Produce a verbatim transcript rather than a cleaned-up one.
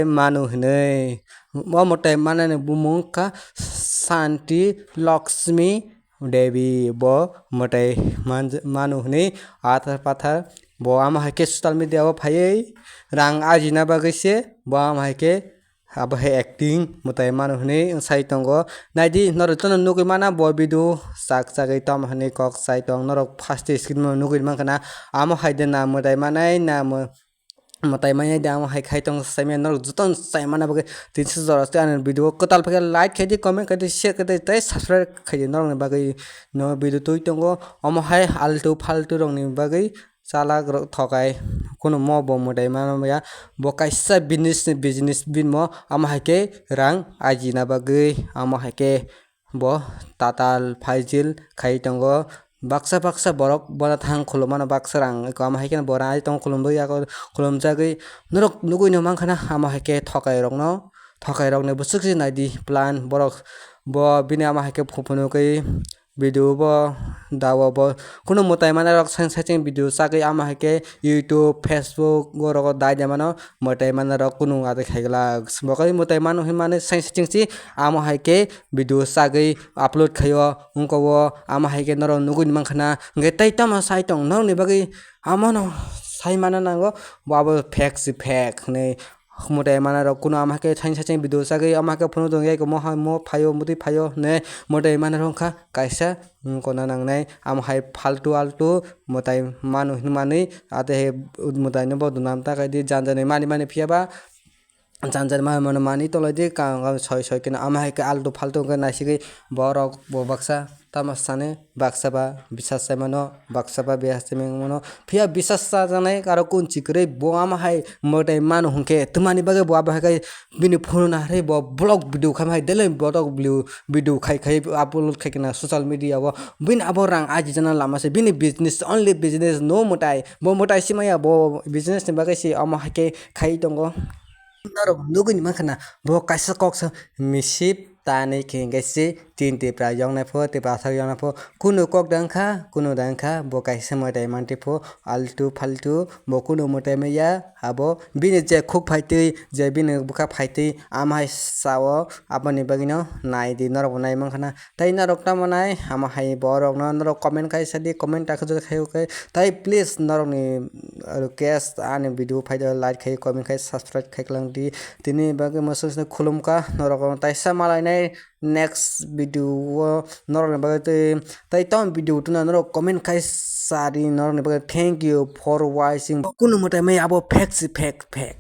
manu hinwi. Bo mwtai manani bumung wngkha Santi Lakshmi Devi. Bo mwtai man-, manu hinwi athar pathar. Bo amo hai khe social media o phaiwi rang ajina bagwi se bo amo hai khe abo hai acting mwtai manu hinwi sai tongo. Naidi norok jotono nugwi mana bo video chak chagwi tamo hinwi kok sai tong. Norok first screen o nugwi mankha na amo hai de na mwtai manai na mw-, mwtai manya de amo hai khai tong sai manya. Norok jotono sai mana bagwi tinso jora tei ani video kwtal phai khe like khai di, comment khai di, share khai di tei subscribe khai di norokni bagwi no video twi tongo. Omo hai altu faltu rokni bagwi chalak rok thokai kunu mo bo mwtai mano ya. Bo kaisa business ni business bini mo amo hai khe rang ajina bagwi amo hai khe bo tatal phaijil khai tongo. Baksa baksa borok bono thang khulum mano, baksa rang eko amo hai kheno bo rang ai tongo khulumjagwi. Norok nugwi no mankha na amo hai khe thokai rokno, thokai rokni bwswk se naidi plan borok. Bo bini amo hai khe phunukgwi video bo dawa bo kunu mwtai manai rok seng seng video chagwi amo hai khe YouTube, Facebook o rogo dai de mano mwtai manai rok kunu ade khai glak. Bo khe mwtai mano hinmani seng seng si amo hai khe video chagwi upload khaio wngko o amo hai khe norok nugwi mankha na. Hwnkhe tei tamo sai tong norokni bagwi amono sai mana nango bo abo fake si fake hinwi. Mwtai manai rok kunu amo hai khe thaini sacheng video chagwi amo hai khe phunuk tong ya mo hai mo phaio mutwi phaio hinwi mwtai manai rok wngkha kaisa wngkona nangnai amo hai faltu altu mwtai manu hinwi manwi ate he mwtai no bo duna ta khai di jan jani mani mani phiya ba jan jan mani mani mani tolai di ka soi soi khe amo hai khe altu faltu wngkha naisigwi borok bo baksa. Tamo sani baksa ba bisas sai mano, baksa ba bisas sai mano. Phiya bisas chajaknai aro kun chikwrwi bo amo hai mwtai mano hwnkhe twmani bagwi bo abo hai khe bini phone narwi bo vlog video khai hai daily vlog video, video khai khai upload khai khe na social media o. Bini abo rang ajijana lama se bini business, only business no mwtai. Bo mwtai si maya bo business ni bagwi si amo hai khe khai tongo. Norok nugwi ni mankha na bo kaisa kok sa misip tanwi khe hwnkhe se tin tipra yoknai pho tipra sak yoknai pho kunu kok da wngkha kunu da wngkha bo kaisa mwtai mantwi pho altu faltu bo kunu mwtai maya abo bini je khuk phaitwi je bini bwkha phaitwi amo hai sao aboni bagwino nai di norok bo nai mankha na. Tei norok tamo nai amo hai borokno norok comment khai sadi comment ta khajak khai ukhai tei please norokni request ani video phaida like khai comment khai subscribe khai kwlang di tini bagwi mwswk khulumkha norok taisa malainai next video o norokni bagwi tei tei tamo video tuna norok comment khai sadi norokni bagwi thank you for watching kunu mwtai mai abo fake si fake fake.